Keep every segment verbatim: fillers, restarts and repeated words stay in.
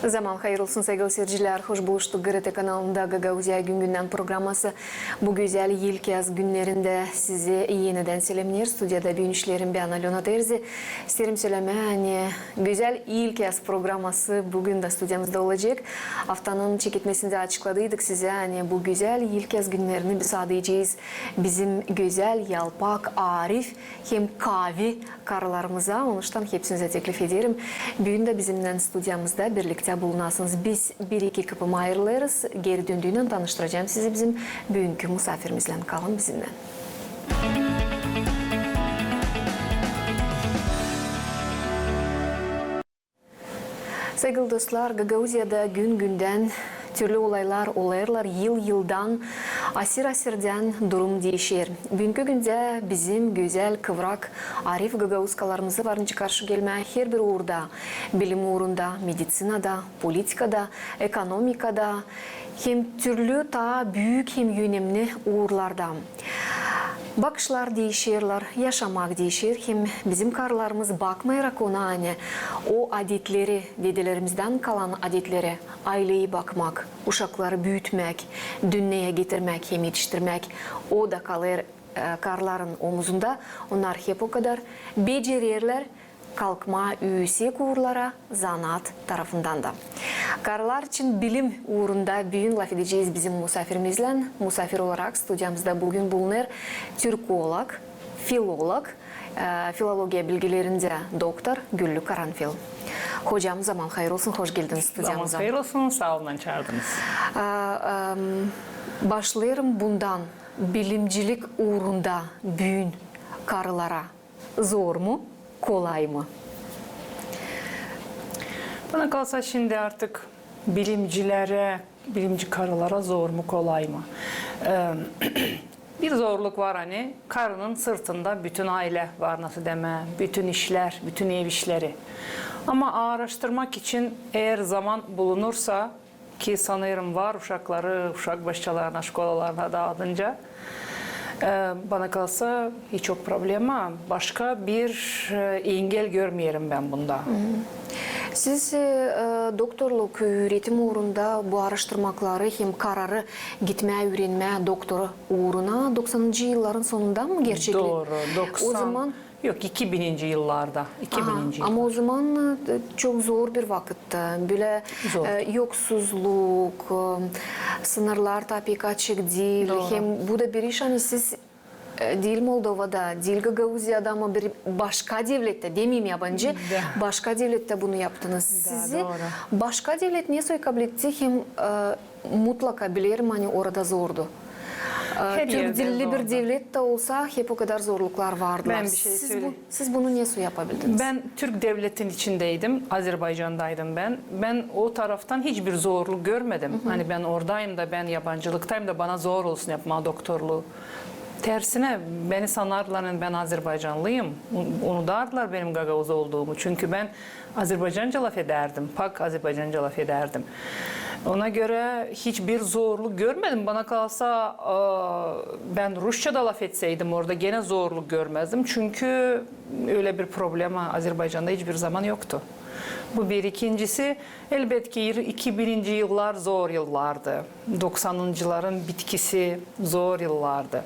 Zaman hayır olsun, saygılı seyircilär. Hoş buluştuk GRT kanalında "Gagauziya gün-gündän" programası. Bu gözäl ilkyaz günnerindä sizi enidän selämneer. Studiyada büün işleerim bän, Alöna Terzi. İsteerim sölemää, ani gözäl ilkyaz programası büün dä studiyamızda olacek. Aftanın çeketmesindä açıkladıydık sizä, ani bu gözäl ilkyaz günnerini biz adayacez bizim gözäl, yalpak, arif hem kaavi karılarımıza. Onuştan hepsinizä teklif ederim, büün dä bizimnän studiyamızda birliktä bulunasınız. Biz bir-iki kıpıma ayırılêrız. Geeri döndüynän tanıştıracam sizi bizim büünkü musafirimizlän. Kalın bizimnän. Saygılı dostlar, Gagauziyada gün-gündän türlü olaylar olêrlar, yıl-yıldan, asir-asirdän durum diişer. Büünkü gündä bizim gözäl, kıvrak, arif gagauzkalarımızı var nicä karşı gelmää herbir uurda, bilim uurunda, mediţinada, politikada, ekonomikada hem türlü taa büük hem önemli uurlarda. Bakışlar diişerlär, yaşamak diişer hem bizim karılarımız, bakmayarak ona, ani o adetleri, dedelerimizdän kalan adetleri, ayleyi bakmak, uşakları büütmäk, dünneyä getirmäk hem etiştirmäk, o da kalêr, e, karıların omuzunda. Onnar hep okadar becererlär kalkmaa üüsek uurlara zanaat tarafından da. Karılar için bilim uurunda büün lafedecez bizim musafirimizlän. Musaafir olarak studiyamızda büün bulunêr türkolog, filolog, e, filologiya bilgilerindä doktor Güllü Karanfil. Hocam, zaman hayır olsun, hoş geldiniz studiyamıza. Zaman hayır olsun, saa olun, ani çaardınız. E, em, başlêêrım bundan, bilimcilik uurunda büün karılara zor mu, kolay mı? Bana kalsa, şindi artık bilimcilerä, bilimci karılara zor mu, kolay mı? E, bir zorluk var, ani karının sırtında bütün aylä var, nasıl demää, bütün işlär, bütün ev işleri. Ama aaraştırmak için eer zaman bulunursa, ki sanêrım var, uşakları uşak başçalarına, şkolalarına daadınca, e, bana kalsa, hiç yok problema. Başka bir, e, engel görmeerim bän bunda. Siz, e, e, doktorluk üüretim uurunda bu aaraştırmakları hem kararı gitmää üürenmää doktora uuruna doksanıncı yılların sonunda mı gerçekleşti? Dooru, doksan. O zaman Yok, iki bininci yıllarda. Aha, ama o zaman, e, çok zor bir vakıtta. Bölä, e, yoksuzluk, e, sınırlar taa pek açık diil. Hem bu da bir iş, ani siz, e, diil Moldovada, diil Gagauziyada, ama bir başka devlettä, demeyim yabancı, başka devlettä bunu yaptınız. Sizi başka devlet nesoy kabletti hem, e, mutlaka bilerim, ani orada zordu. E, türk dilli bir devlet dä olsa, hep okadar zorluklar vardılar. Siz bunu nesoy yapabildiniz? Bän türk devletin içindeydim, Azerbaycandaydım bän. Bän o taraftan hiçbir zorluk görmedim. Ani bän oradayım da, bän yabancılıktayım da bana zor olsun yapmaa doktorluu. Tersinä, beni sanardılar, ani bän azerbaycanlıyım. Un-, unudardılar benim gagauz olduğumu. Çünkü bän azerbaycanca lafedärdim, pak azerbaycanca lafedärdim. Ona görä hiçbir zorluk görmedim. Bana kalsa, e, bän rusça da lafetseydim, orada genä zorluk görmäzdim. Çünkü ölä bir problema Azerbaycanda hiçbir zaman yoktu. Bu bir. İkincisi, elbetki, iki bininci yıllar zor yıllardı. Doksanıncıların bitkisi zor yıllardı.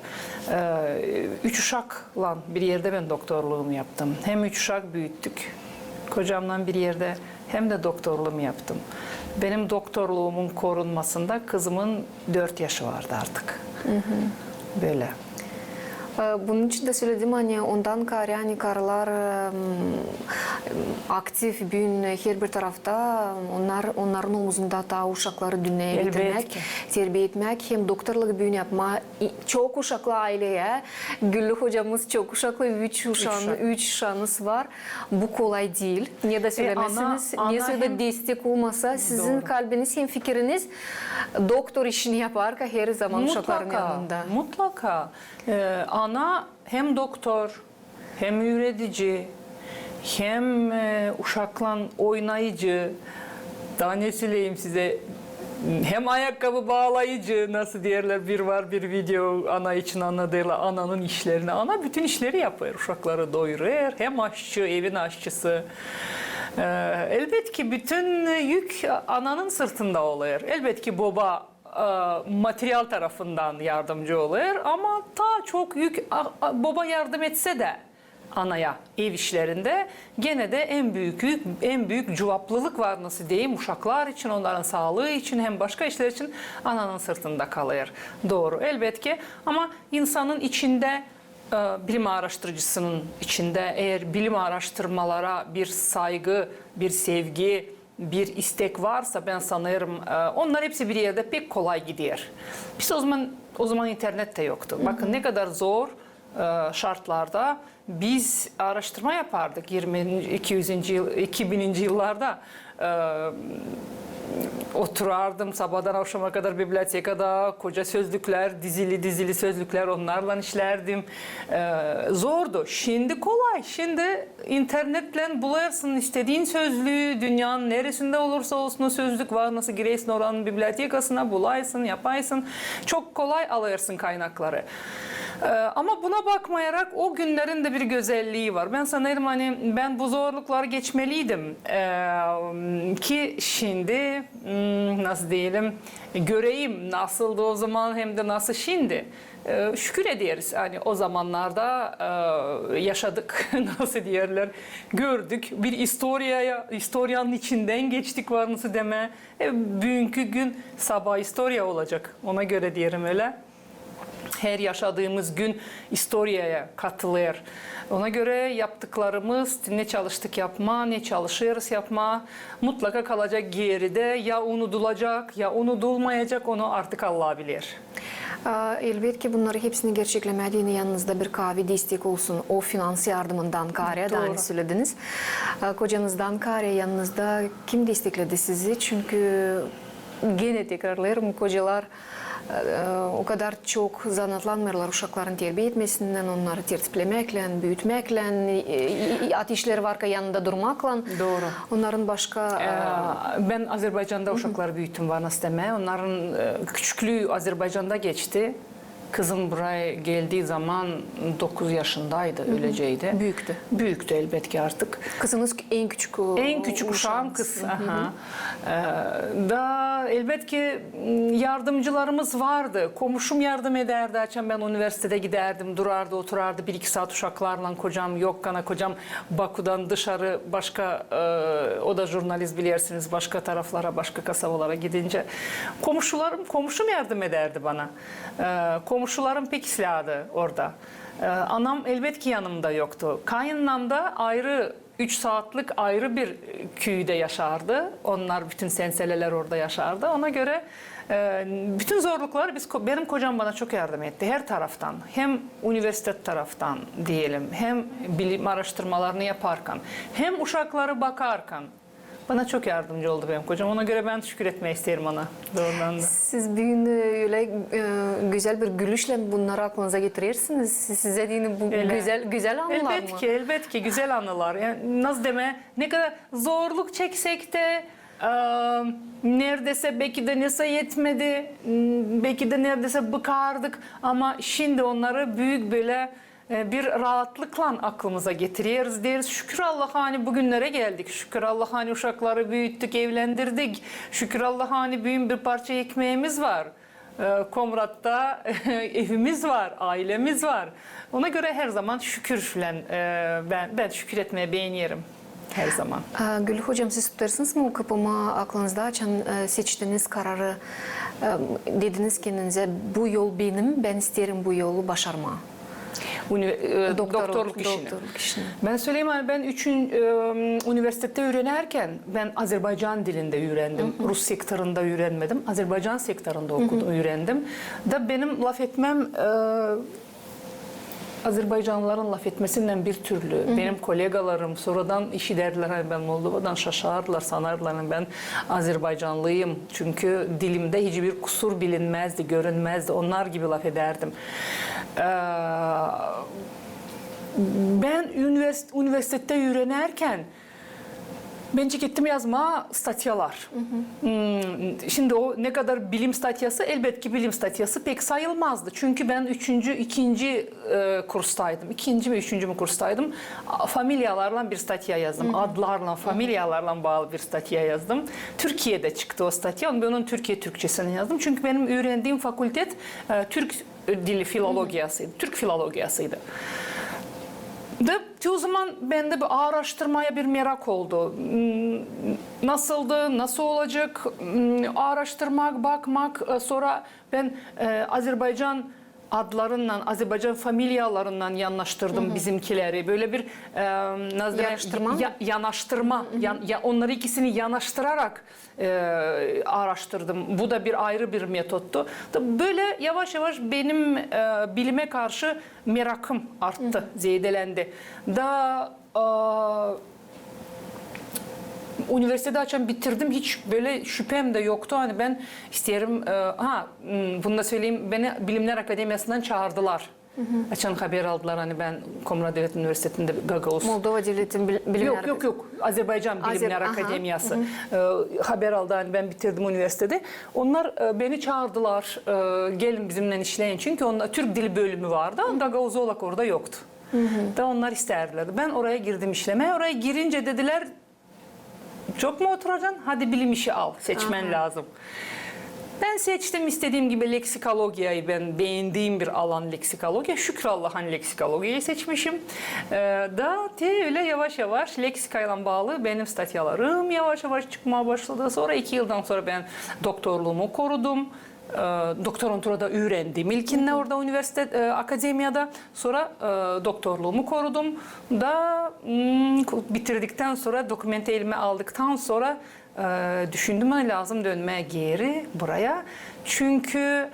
E, üç uşaklan bir erdä bän doktorluumu yaptım. Hem üç uşak büüttük kocamnan bir erdä, hem dä doktorluumu yaptım. Benim doktorluumun korunmasında kızımın dört yaşı vardı artık. Bölä. E, bunun için dä söledim, ani ondan kaarä, ani karılar, e, m, aktiv büün herbir tarafta, onnar, onnarın omuzunda taa uşakları dünneyä getirmäk, terbiya etmäk hem doktorlugu büün yapmaa. İ-, çok uşaklı ayleyä, Güllü hocamız çok uşaklı, üç uşan-, üç uşanız var. Bu kolay diil. Ne dä sölämäsiniz, ne sölä destek olmasa, sizin kalbiniz hem fikiriniz doktor işini yaparka her zaman uşakların yanında. Mutlaka. E, ana hem doktor, hem üüredici, hem, e, uşaklan oynayıcı, taa ne söleyim sizä, hem ayakkabı baalayıcı, nasıl deerlär, bir var bir video, ana için annadeerlär ananın işlerini. Ana bütün işleri yapêr, uşakları doyurêr, hem aşçı, evin aşçısı. E, elbetki, bütün yük ananın sırtında olêr. Elbetki, boba e, material tarafından yardımcı olêr, ama taa çok yük a, a, boba yardım etse dä anaya ev işlerindä, genä dä en büük yük, en büük cuvaplılık var, nasıl deyim, uşaklar için, onnarın saalıı için hem başka işlär için ananın sırtında kalêr. Dooru, elbetki, ama insanın içindä, e, bilim aaraştırıcısının içindä eer bilim aaraştırmalara bir saygı, bir sevgi, bir istek varsa, bän sanêrım, e, onnar hepsi bir erdä pek kolay gider. Biz o zaman, o zaman internet tä yoktu. Bakın, ne kadar zor, e, şartlarda biz aaraştırma yapardık irmi, iki üzüncü yıl, iki bininci yıllarda. E, oturardım sabaadan avşama kadar bibliotekada, koca sözlüklär, dizili-dizili sözlüklär, onnarlan işlärdim. E, zordu. Şindi kolay. Şindi internetlän bulêrsın istediin sözlüü, dünnenin neresindä olursa olsun o sözlük var, nasıl girersin oranın bibliotekasına, bularsın, yaparsın. Çok kolay alêrsın kaynakları. E, ama buna bakmayarak o günnerin dä bir gözellii var. Bän sanêrım, ani bän bu zorlukları geçmeliydim. E, ki şindi, m, nasıl deyelim, göreyim, nasıldı o zaman hem dä nasıl şindi. E, şükür ederiz, ani o zamannarda, e, yaşadık, nasıl deerlär, gördük. Bir istoriyaya, istoriyanın içindän geçtik, var nasıl demää. E, büünkü gün sabaa istoriya olacek. Ona görä deerim ölä. Her yaşadıımız gün istoriyaya katılêr. Ona görä yaptıklarımız, ne çalıştık yapmaa, ne çalışêrız yapmaa, mutlaka kalacek geridä, ya unudulacek, ya unudulmayacek, onu artık Allah biler. A, elbetki, bunnarı hepsini gerçeklemää deyni yanınızda bir kaavi destek olsun, o finans yardımından kaarä, ani sölediniz. A, kocanızdan kaarä yanınızda kim destekledi sizi? Çünkü genä tekrarlêêrım, kocalar, e, o kadar çok zanaatlanmêêrlar uşaklarını terbiya etmesinnän, onnarı tertiplemekleän, büütmeklän, e, e, e, at işleri varka yanında durmaklan. Dooru. Onnarın başka, e, bän Azerbaycanda uşakları büüttüm, var nasıl demää. Onnarın, e, küçüklüü Azerbaycanda geçti. Kızım buraya geldii zaman dokuz yaşındaydı, öleceydi. Büüktü. Büüktü, elbetki, artık. Kızınız en küçük, o, en küçük uşaam kız. Aha. E, da, elbetki, yardımcılarımız vardı. Komuşum yardım edärdi, açan bän universitedä gidärdim, durardı, oturardı bir-iki saat uşaklarlan, kocam yok, kana kocam Bakudan dışarı başka, e, o da jurnalist, bilersiniz, başka taraflara, başka kasabalara gidincä. Komuşularım, komuşum yardım edärdi bana. E, komuşularım pek isläärdä orada. E, anam elbetki yanımda yoktu. Kaynanam da ayrı, üç saatlık ayrı bir küüdä yaşardı. Onnar bütün senselelär orada yaşardı. Ona görä, e, bütün zorlukları biz, ko-, benim kocam bana çok yardım etti her taraftan. Hem universitet taraftan deyelim, hem bilim araştırmalarını yaparkan, hem uşakları bakarkan. Bana çok yardımcı oldu benim kocam. Ona görä bän şükür etmää isteerim ona. Doorudan da. Siz büün, e, ölä, e, gözäl bir gülüşlän bunnarı aklınıza getirersiniz. Siz, sizä deyni bu gözäl, gözäl anılar mı? Elbetki, elbetki, gözäl anılar. Yani, nasıl demää, ne kadar zorluk çeksek tä, e, neredäsä beki dä nesä etmedi, m, beki dä neredäsä bıkardık, ama şindi onnarı büük bölä, e, bir raatlıklan aklımıza getireriz, deeriz: şükür Allaha, ani bugünnerä geldik, şükür Allaha, ani uşakları büüttük, evlendirdik, şükür Allaha, ani büün bir parça ekmeemiz var, e, komratta evimiz var, aylemiz var. Ona görä her zaman şükürlän, e, bän, bän şükür etmää beenerim. Her zaman. A, Gül hocam, siz tutêrsınız mı o kapama aklınızda, açan, e, seçtiniz kararı, e, dediniz kendinizä: bu yol benim, bän isteerim bu yolu başarmaa? Uni-, e, doktorluk işini. Doktorluk işini. Bän söleyim, ani bän üçün, e, universitettä üürenärkän bän Azerbaycan dilindä üürendim. Rus sektorunda üürenmedim. Azerbaycan sektorunda okudum, üürendim. Da benim lafetmem, e, azerbaycanlıların lafetmesinnän bir türlü. Benim kolegalarım sonradan işidärdilär, ani bän Moldovadan, şaşardılar, sanardılar, ani bän azerbaycanlıyım. Çünkü dilimdä hiç bir kusur bilinmäzdi, görünmäzdi. Onnar gibi lafedärdim. E, bän univers-, universitettä üürenärkän Ben çekettim yazmaa statyalar. Şindi o ne kadar bilim statyası, elbetki bilim statyası pek sayılmazdı. Çünkü ben üçüncü, ikinci e, kurstaydım. İkinci mi, üçüncü mü kurstaydım? A, familiyalarlan bir statya yazdım. Adlarlan, familiyalarlan baalı bir statya yazdım. Türkiyedä çıktı o statya. Onu, ben onun Türkiye Türkçesini yazdım. Çünkü benim üürendiim fakultet e, türk dili filologiyasıydı, türk filologiyasıydı. Da te o zaman bendä bu aaraştırmaya bir merak oldu. Nasıldı, nasıl olacek, aaraştırmak, bakmak. E, sora ben e, Azerbaycan adlarınnan, Azerbaycan familiyalarınnan yanaştırdım bizimkileri. Böyle bir e, nasıl demek, yanaştırma, yan, ya, onnarı ikisini yanaştırarak e, aaraştırdım. Bu da bir ayırı bir metottu. Da böyle yavaş-yavaş benim e, bilime karşı merakım arttı, zeedelendi. Da e, universiteti açan bitirdim, hiç böyle şüphem dä yoktu. Ani ben isteerim, e, ha, bunu da söyleyim, beni Bilimler Akademiyasından çaardılar. Açan haber aldılar, ani ben Komrat Devlet Universitetindä gagauz. Moldova Devletin Bilimler Akademiyası. Yok, yok, yok. Azerbaycan Bilimler Akademiyası. E, haber aldı, ani ben bitirdim universiteti. Onnar e, beni çaardılar, e, gelin bizimnän işleyin. Çünkü onda türk dili bölümü vardı, gagauz olarak orada yoktu. Da onnar istärdilär. Ben oraya girdim işlemää. Oraya girincä dedilär, çok mu oturacan? Hadi bilim işi al, seçmän lääzım. Ben seçtim, istediim gibi leksikologiyayı, ben beendiim bir alan leksikologiya. Şükür Allaha, ani leksikologiyayı seçmişim. E, da te ölä yavaş-yavaş leksikaylan baalı benim statyalarım yavaş-yavaş çıkmaa başladı. Sora iki yıldan sora ben doktorluumu korudum. E, doktoranturada üürendim ilkinnä orada universitet, e, akademiyada. Sora e, doktorluumu korudum. Da m, bitirdikten sora, dokumentä elimä aldıktan sora e, düşündüm, ani lääzım dönmää geeri buraya. Çünkü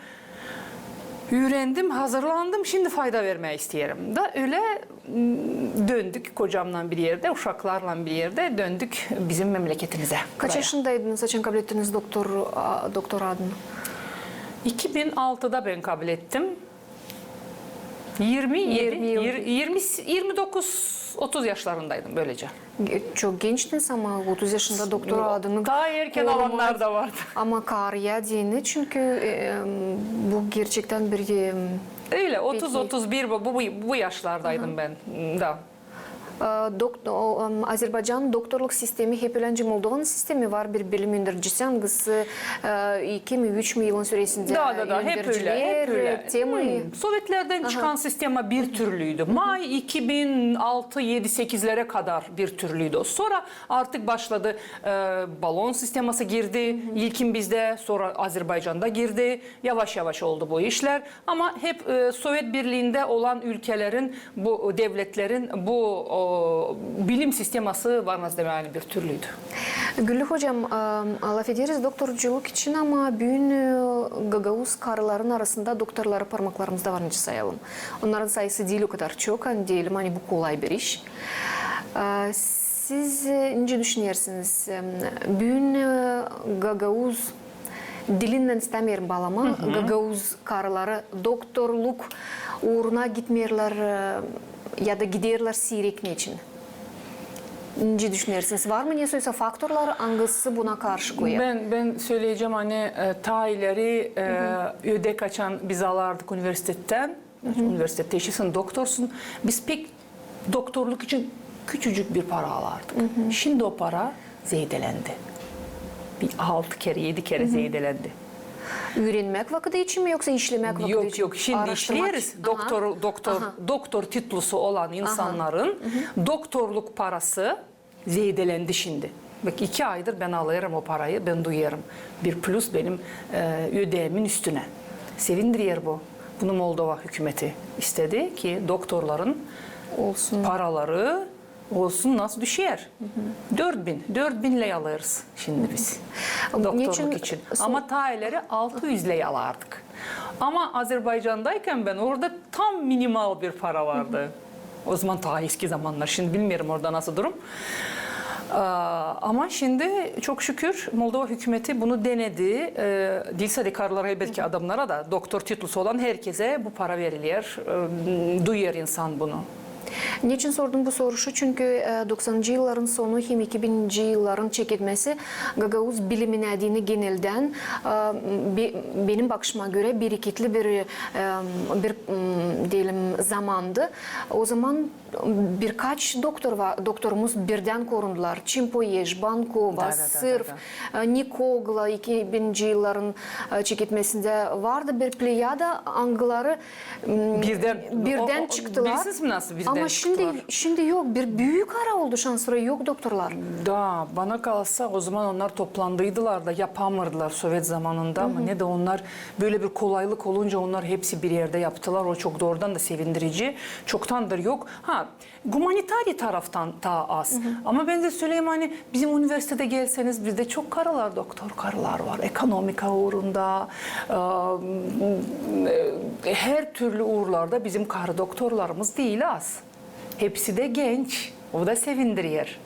üürendim, hazırlandım, şindi fayda vermää isteerim. Da ölä m, döndük kocamnan bir erdä, uşaklarlan bir erdä döndük bizim memleketimizä. Kaç yaşındaydınız, açan kablettiniz doktor, a, doktor adını? İki bin altıda ben kablettim. Yirmi edi, yirmi yıl. Yir-, yirmi, yirmi dokuz, otuz yaşlarındaydım böylecä. Çok gençtiniz, ama otuz yaşında doktor adını. Taa erkän alannar da vardı. Ama kaarıya deyni, çünkü e, bu gerçektän bir e, ölä, otuz, otuz bir bu, bu, bu yaşlardaydım ben. Da. E, dok-, o, em, Azerbaycanın doktorluk sistemi hep ölä, ancak Moldovanın sistemi var bir bilim öndercisi, angısı e, iki mi, üç mi yılın süresindä önderciler, e, temayı. Sovetlerdän çıkan sistema bir türlüydü. May iki bin altı, edi, sekizlerä kadar bir türlüydü. Sora artık başladı, e, balon sisteması girdi. İlkin bizdä, sora Azerbaycanda girdi. Yavaş-yavaş oldu bu işlär. Ama hep e, Sovet Birliindä olan ülkelerin, bu devletlerin bu o, bilim sisteması var, nasıl demäli, bir türlüydü. Güllü hocam, e, lafederiz doktorculuk için, ama büün e, gagauz karıların arasında doktorları parmaklarımızda var, nicä sayalım. Onnarın sayısı diil o kadar çok, ani deyelim, ani bu kolay bir iş. E, siz e, nicä düşünersiniz? E, büün e, gagauz dilinnän istämeerim baalamaa, gagauz karıları doktorluk uuruna gitmeerlär e, ya da giderlär siirek neçin? Nicä düşünersiniz? Var mı nesoysa faktorlar, angısı buna karşı koyêr? Ben, ben söleyecäm, ani e, taa ileri e, ödek açan biz alardık universitettän, universitette işisin, doktorsun. Biz pek doktorluk için küçücük bir para alardık. Şindi o para zeedelendi. Bir altı kerä, edi kerä zeedelendi. Üürenmäk vakıdı için mi, yoksa işlemäk vakıdı için? Yok, yok, şindi işleyeriz. Doktor, doktor, doktor titlusu olan insannarın doktorluk parası zeedelendi şindi. Bak, iki aydır ben alêrım o parayı, ben duyêrım. Bir plus benim e, ödeemin üstünä. Sevindiriyor bu. Bunu Moldova hükümeti istedi ki doktorların paraları olsun, nasıl düşer. Dört bin, dört bin ley alêrız şindi biz doktorluk için. Ama taa ileri altı üz ley alardık. Ama Azerbaycandaykän ben orada tam minimal bir para vardı. O zaman taa eski zamannar. Şindi bilmeerim orada nasıl durum. Aa, ama şindi çok şükür Moldova hükümeti bunu denedi. Ee, diil sade karılara, elbetki adamnara da, doktor titlusu olan herkezä bu para veriler. Ee, duyêr insan bunu. Neçin sordum bu soruşu? Çünkü, e, doksanıncı yılların sonu hem iki bininci yılların çekilmesi gagauz bilimin adını geneldän, e, be-, benim bakışıma görä bereketli bir, e, bir, m, deyelim, zamandı. O zaman birkaç doktor va-, doktorumuz birdän korundular. Çimpoyeş, Bankova, Sırf, e, Nikogla iki bininci yılların, e, çekilmesindä vardı bir pleyada, angıları, m, birdän çıktılar. Bilesiniz mi, nasıl birdän çıktılar? Ama şindi, şindi yok. Bir büük ara oldu, şansora yok doktorlar. Da, bana kalsa, o zaman onnar toplandıydılar da yapamırdılar sovet zamanında, ama ne dä onnar bölä bir kolaylık olunca onnar hepsi bir erdä yaptılar. O çok doorudan da sevindirici. Çoktandır yok. Ha, gumanitari taraftan taa az. Ama bän dä söleyim, ani bizim universitetä gelseniz, bizdä çok karılar, doktor karılar var. Ekonomika uurunda, e, e, her türlü uurlarda bizim karı doktorlarımız diil az. Hepsi dä genç. O da sevindiriyer.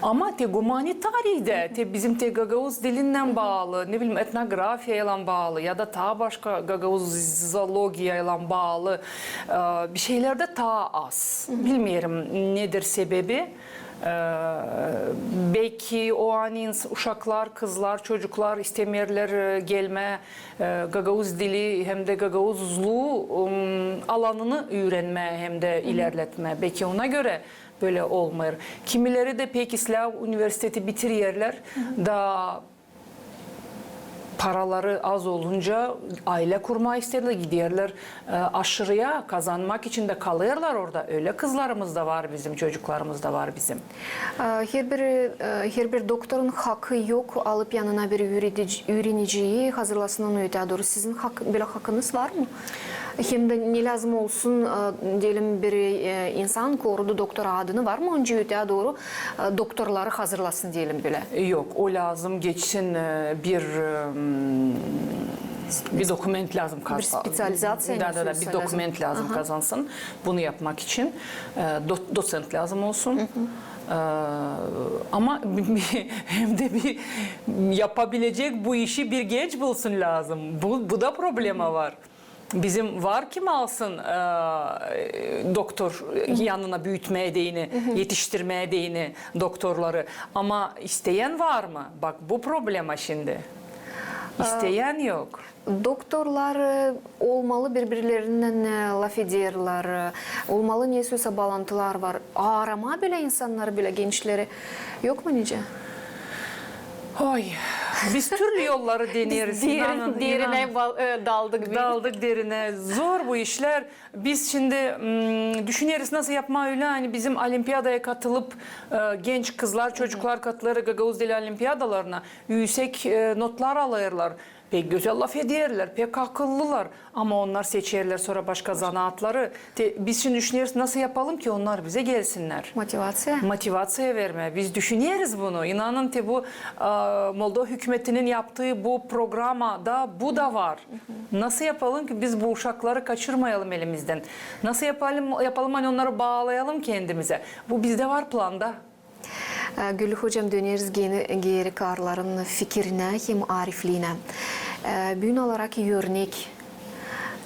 Ama te gumanitari dä, te bizim te gagauz dilinnän baalı, ne bilim, etnografiyaylan baalı ya da taa başka gagauzologiyaylan baalı, e, bir şeylerdä taa az. Bilmeerim, nedir sebebi. E, beki o an ins-, uşaklar, kızlar, çocuklar istemeerlär, e, gelmää, e, gagauz dili hem dä gagauzluu, m, alanını üürenmää hem dä ilerletmää. Beki ona görä bölä olmêêr. Kimileri dä pek islää universiteti bitirerlär, da paraları az olunca aylä kurmaa isteerlär, giderlär, e, aşırıya kazanmak için dä kalêrlar orada. Ölä kızlarımız da var bizim, çocuklarımız da var bizim. E, herbir, e, herbir doktorun hakı yok alıp yanına bir üüredici-, üüreniciyi hazırlasın onu ötää dooru. Sizin hak-, bölä hakınız var mı? Hem dä ne lääzım olsun, e, deyelim, bir, e, insan korudu doktor adını, var mı onca ötää dooru, e, doktorları hazırlasın, deyelim bölä? Yok, o lääzım geçsin, e, bir, e, bir dokument lääzım kazan-, bir spetsializaţiya, da, da, da, bir dokument lääzım kazansın bunu yapmak için. E, do-, dosent lääzım olsun. E, ama hem dä bir yapabilecek bu işi bir genç bulsun lääzım. Bu, bu da problema var. Bizim var kim alsın, e, doktor yanına, büütmää deyni, etiştirmää deyni doktorları. Ama isteyän var mı? Bak, bu problema şindi. İsteyän yok. Doktorlar, e, olmalı, biri-birlerinnän, e, lafederlär, e, olmalı nesoysa baalantılar var. Aaramaa bölä insannarı, bölä gençleri yok mu nicä? Oy, biz türlü yolları deneeriz. Biz derin, inanın, derinä inanın. Bal-, e, daldık. Daldık derinä. Zor bu işlär. Biz şindi, m, düşüneriz, nasıl yapmaa ölä, ani bizim olimpiyadaya katılıp, e, genç kızlar, çocuklar katılêr gagauz dili olimpiyadalarına, üüsek, e, notlar alêrlar. Pek gözäl lafederlär, pek akıllılar. Ama onnar seçerlär sora başka zanaatları. Te, biz şindi düşüneriz, nasıl yapalım ki onnar bizä gelsinnär? Motivaţiya. Motivaţiya vermää. Biz düşüneriz bunu. İnanın te, bu, e, Moldova hükümetinin yaptıı bu programada bu da var. Nasıl yapalım ki biz bu uşakları kaçırmayalım elimizdän? Nasıl yapalım, yapalım, ani onnarı baalayalım kendimizä? Bu bizdä var planda. E, Güllü hocam, döneriz gene geeri karıların fikirinä hem arifliinä. E, büün olarak örnek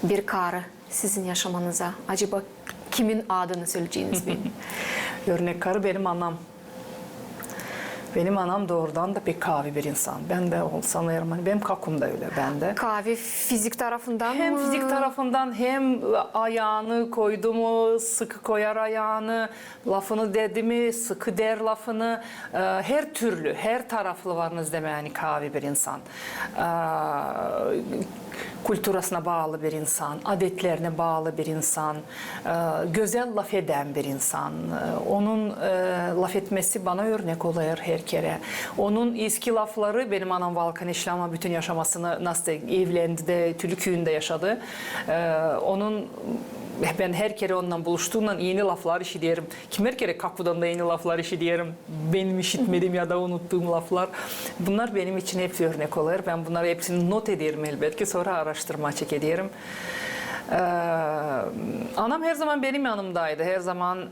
bir karı sizin yaşamanıza. Acaba kimin adını söleyeceniz büün? Örnek karı benim anam. Benim anam doorudan da pek kaavi bir insan. Bän dä ol-, sanêrım, ani benim kakum da ölä, bän dä. Kaavi fizik tarafından mı? Hem fizik tarafından, hem ayaanı koydu mu, sıkı koyar ayaanı, lafını dedi mi, sıkı der lafını. E, her türlü, her taraflı var, ne demäk, ani kaavi bir insan. E, kulturasına baalı bir insan, adetlerinä baalı bir insan, e, gözäl lafedän bir insan. E, onun, e, lafetmesi bana örnek olêr her kerä. Onun eski lafları, benim anam Valkanişli, ama bütün yaşamasını, nasıl evlendi dä Tülüküüyündä yaşadı. E, onun, bän her kerä onunnan buluştuumnan eni laflar işiderim. Kimer kerä kakudan da eni laflar işiderim. Benim işitmediim ya da unuttuum laflar. Bunnar benim için hepsi örnek olêr. Bän bunnarı hepsini not ederim, elbetki, sora aaraştırma çekederim. Ee, Anam her zaman benim yanımdaydı. Her zaman, e,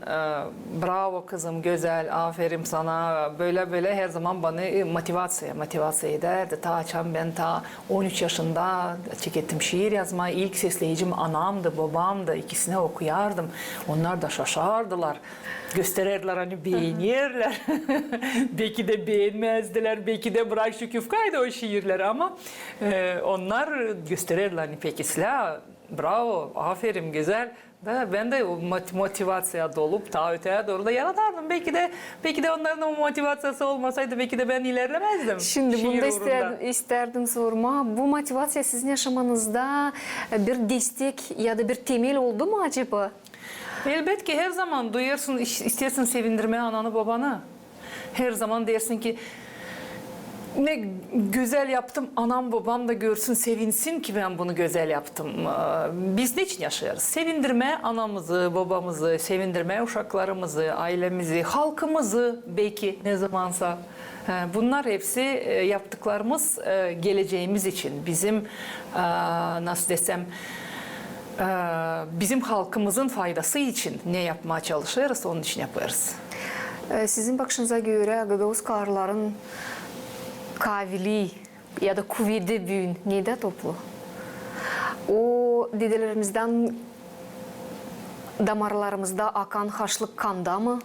"Bravo kızım, gözäl, aferin sana." Bölä, bölä her zaman bana, e, motivaţiya, motivaţiya edärdi. Taa açan bän taa on üç yaşında çekettim şiir yazmaa. İlk sesleyicim anamdı, bobamdı. İkisinä okuyardım. Onnar da şaşardılar. Gösterärdilär, ani beenerlär. Beki dä beenmäzdilär, beki dä bırak şu küfkaydı o şiirleri, ama, e, onnar gösterärdilär, ani peki, islää, bravo, aferin, gözäl. Da bän dä o mot-, motivaţiya dolup, taa öteyä dooru da yaradardım. Beki dä, beki dä onnarın o motivaţiyası olmasaydı, beki dä bän ilerlemäzdim şiir uurunda. Şindi bunda istär-, istärdim sormaa, bu motivaţiya sizin yaşamanızda, e, bir destek ya da bir temel oldu mu acaba? Elbetki, her zaman duyêrsın, is-, isteyersin sevindirmää ananı, bobanı. Her zaman deersin ki, "Ne gözäl yaptım, anam, bobam da görsün, sevinsin ki bän bunu gözäl yaptım." Ee, biz neçin yaşêêrız? Sevindirmää anamızı, bobamızı, sevindirmää uşaklarımızı, aylemizi, halkımızı beki ne zamansa. Ee, bunnar hepsi, e, yaptıklarımız, e, gelecämiz için, bizim, e, nasıl desem, e, bizim halkımızın faydası için ne yapmaa çalışêrız, onun için yapêrız. E, sizin bakışınıza görä, gagauz karıların kavilii ya da kuvedi büün nedä toplu? O dedelerimizdän damarlarımızda akan haşlık kanda mı?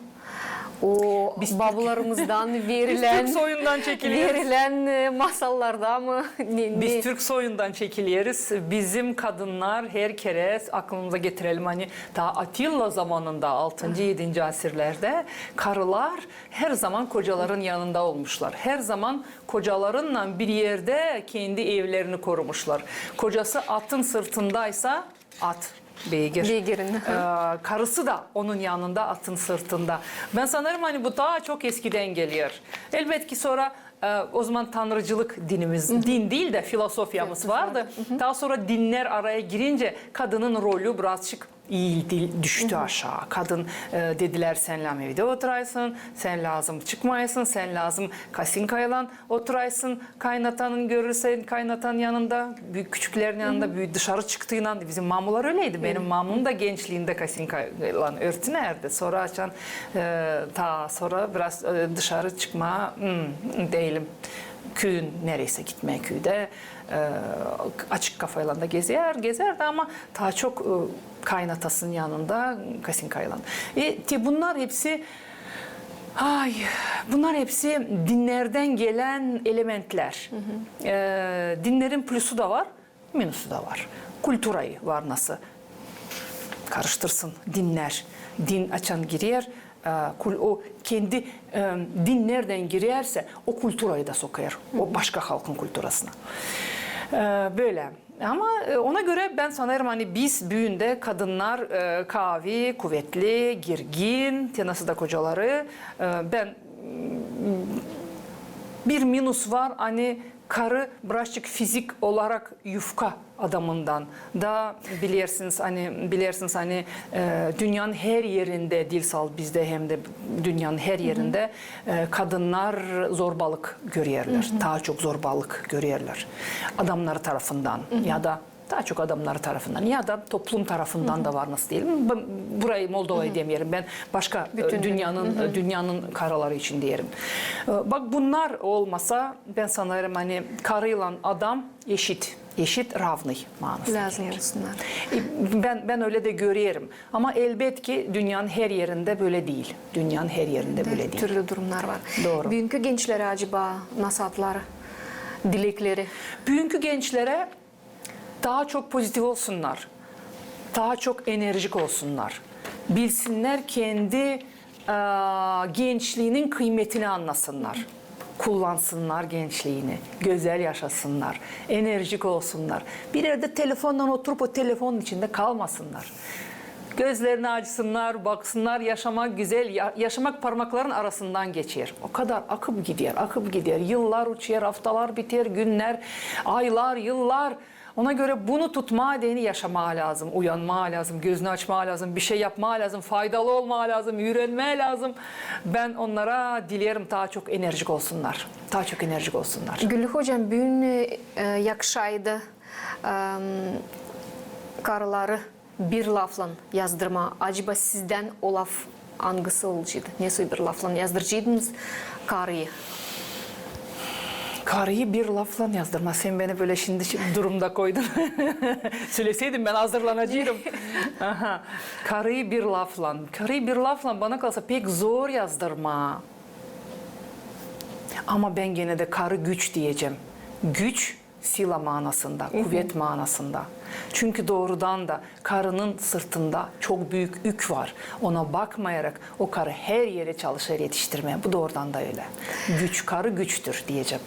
O babularımızdan verilän, biz türk soyundan çekileriz, verilän, e, masallarda mı? Ne, biz ne? Türk soyundan çekileriz. Bizim kadınnar, her kerä aklımıza getirelim, ani taa Atilla zamanında, altıncı, edinci asirlerdä karılar her zaman kocaların yanında olmuşlar. Her zaman kocalarınnan bir erdä kendi evlerini korumuşlar. Kocası atın sırtındaysa, at, beygir. Beygirin, hı. Ee, karısı da onun yanında, atın sırtında. Bän sanêrım, ani bu taa çok eskidän geler. Elbetki, sora, e, o zaman tanrıcılık dinimiz, din diil dä filosofiyamız vardı. Taa sora dinnär araya girincä kadının rolü birazçık iildi, düştü aşaa. Kadın, e, dedilär, "Sän lääzım evdä oturaysın, sän lääzım çıkmayasın, sän lääzım kasinkaylan oturaysın, kaynatanın görürsen, kaynatan yanında, büük küçüklerin yanında, büük dışarı çıktıynan." Bizim mamular öleydi. Benim mamum da gençliindä kasinkaylan örtünärdi. Sora açan, e, taa sora biraz, e, dışarı çıkmaa, hmm, deyelim, küüyün nereysä gitmää, küüdä, e, açık kafaylan da gezer, gezärdi, ama taa çok, e, kaynatasının yanında kasinkaylan. E, te bunnar hepsi, ay, bunnar hepsi dinnerdän gelän elementlär. E, dinnerin plüsu da var, minusu da var. Kulturayı var nasıl karıştırsın dinnär. Din açan girer, e, kul-, o kendi, e, din neredän girärsä, o kulturayı da sokêr. O başka halkın kulturasına. E, bölä. Ama, e, ona görä bän sanêrım, ani biz büün dä kadınnar, e, kaavi, kuvetli, girgin, te nasıl da kocaları, e, bän, m, bir minus var, ani karı birazçık fizik olarak yufka adamından. Da bilersiniz, ani, bilersiniz, ani, e, dünnenin her erindä, diil salt bizdä, hem dä dünnenin her erindä, e, kadınnar zorbalık görerlär. Taa çok zorbalık görerlär adamnarı tarafından ya da taa çok adamnarı tarafından ya da toplum tarafından da var, nasıl deyelim. Bän burayı Moldovayı demeerim, bän başka, e, dünnenin, e, dünnenin karıları için deerim. E, bak, bunnar olmasa, bän sanêrım, ani karıylan adam eşit, eşit, равный maanası. Lääzım olsunnar. E, bän, bän ölä dä görerim. Ama elbetki dünnenin her erindä bölä diil. Dünnenin her erindä bölä diil. Türlü durumnar var. Dooru. Büünkü gençlerä acaba nasıl atlar dilekleri? Büünkü gençlerä taa çok pozitiv olsunnar, taa çok enerjik olsunnar. Bilsinnär kendi, e, gençliinin kıymetini annasınnar. Kullansınnar gençliini, gözäl yaşasınnar, enerjik olsunnar. Bir erdä telefonnan oturup o telefonun içindä kalmasınnar. Gözlerini açsınnar, baksınnar, yaşamak gözäl, ya-, yaşamak parmakların arasından geçer. O kadar akıp gider, akıp gider. Yıllar uçêr, aftalar biter, günnär, aylar, yıllar. Ona görä bunu tutmaa deyni yaşamaa lääzım, uyanmaa lääzım, gözünü açmaa lääzım, bir şey yapmaa lääzım, faydalı olmaa lääzım, üürenmää lääzım. Bän onnara dilerim taa çok enerjik olsunnar, taa çok enerjik olsunnar. Güllü hocam, büün, e, yakışaydı, em, Karıları bir laflan yazdırmaa. Acaba sizdän o laf angısı olaceydı? Nesoy bir laflan yazdıraceydıınız karıyı? Karıyı bir laflan yazdırmaa. Sän beni bölä şindi durumda koydun. Söleseydim, bän hazırlanaceydım. Aha. Karıyı bir laflan. Karıyı bir laflan, bana kalsa, pek zor yazdırmaa. Ama bän genä dä karı güç deyecäm. Güç, sila maanasında, kuvet maanasında. Çünkü doorudan da karının sırtında çok büük ük var. Ona bakmayarak o karı her erä çalışêr etiştirmää. Bu doorudan da ölä. Güç, karı güçtür deyecäm.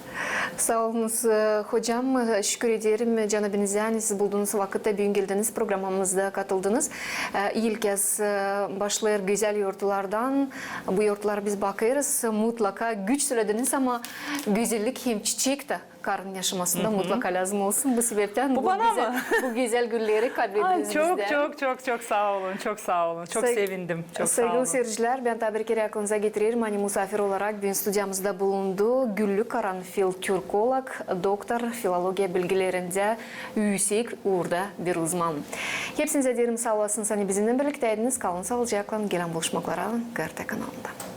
Saa olunuz, e, hocam. E, şükür ederim, e, canabinizä, ani siz buldunuz vakıt da büün geldiniz, programamıza katıldıınız. E, ilk kez, e, başlêêr gözäl yortulardan. Bu yortuları biz bakêrız. Mutlaka güç sölediniz, ama gözellik hem çiçek tä karının yaşamasında mutlaka lääzım olsun. Bu sebeptän bu gözäl günleri kablediniz bizdän. Çok, çok, çok, çok saa olun, çok saa olun. Çok sevindim, çok saa olun. Saygılı seyircilär, bän taa bir kerä aklınıza getirerim, ani musaafir olarak büün studiyamızda bulundu Güllü Karanfil, türkolog, doktor, filologiya bilgilerindä üüsek uurda bir uzman. Hepsinizä deerim saa olasınız, ani bizimnän birliktäydiniz. Kalın saalıcaklan, gelän buluşmaklara, GRT kanalında.